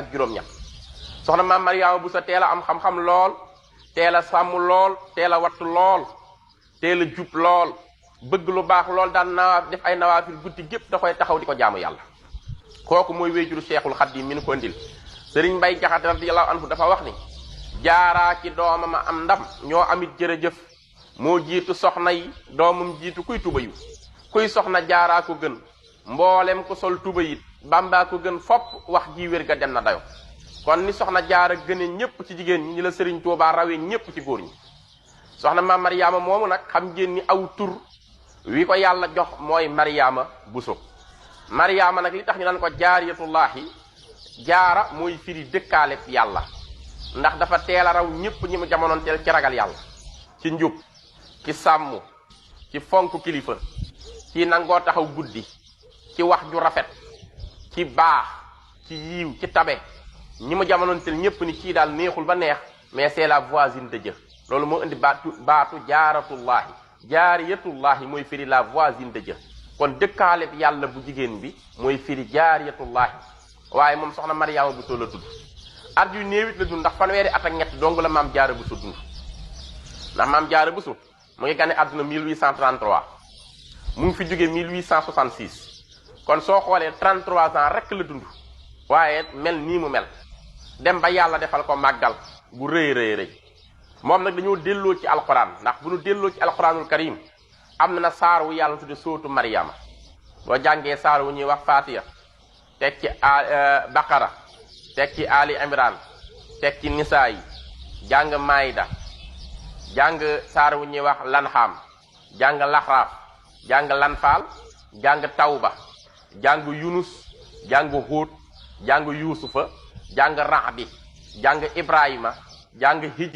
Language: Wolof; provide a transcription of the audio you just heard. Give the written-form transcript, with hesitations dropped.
ak juróom-ñett soxna maam Mariama bu sa teel a am xam-xam lool teel a sàmm lool teel a wattu lool teel a jub lool bëgg lu baax lool daan naa def ay nawaafil guddi gépp da koy taxaw di ko jaamu yàlla kooku mooy wéyjuru Cheikhul Khadim mi nu ko ndil Sëriñ Mbay Jaxate radiyallahu anhu dafa wax ni jaaraa ci doomam a am ndam ñoo amit jërëjëf moo jiitu soxna yi doomam jiitu kuy tuba yu kuy soxna jaaraa ko gën mboolem ko sol tuba yit bàmbaa ko gën fopp wax ji wér ga dem na dayo kon ni soxna jaara gëne ñépp ci jigéen ñi la Sëriñ Tuubaa rawee ñépp ci góor ñi soxna maam Mariama moomu nag xam ngeen ni aw tur wi ko yàlla jox mooy Mariama Buso Mariama nag li tax ñu naan ko jaariyatullaahi jaara mooy firi dëkkaale yàlla ndax dafa teel a raw ñépp ñi mu jamonoon teel ci ragal yàlla ci njub ci sàmm ci fonk kilifa ci nangoo taxaw guddi ci wax ju rafet ci baax ci yiiw ci tabe ñi mu jamonoon teel ñépp ni kii daal neexul ba neex mais c'est la voisine de Dieu loolu moo indi baatu jaaratullaahi jaariyatullaahi mooy firi la voisine de Dieu kon dëkkaale yàlla bu jigéen bi mooy firi jaariyatullaahi waaye moom soxna Mariama Bousso la tudd at yu néewit la dund ndax fanweeri at ak ñett dong la maam Jaara Bousso dund ndax maam Jaara Bousso mu ngi gane àdduna 1833 mu ngi fi jóge 1866 kon soo xoolee 33 ans rek la dund waaye mel nii mu mel dem ba yàlla defal ko màggal bu rëy rëy rëy moom nag dañoo delloo ci alquran ndax bu ñu delloo ci alquranul karim am na saar wu yàlla tudde sóotu Mariama boo jàngee saar wu ñuy wax Fatiha teg ci Baqara teg ci Ali Imran teg ci Nisaa yi jàng Maïda jàng saar wu ñuy wax Lanham jàng Laxraaf jàng Lanfaal jàng Tawba jàng Yunus jàng Huud jàng Yuusufa jàng Raxdi jàng Ibrahima jàng Hij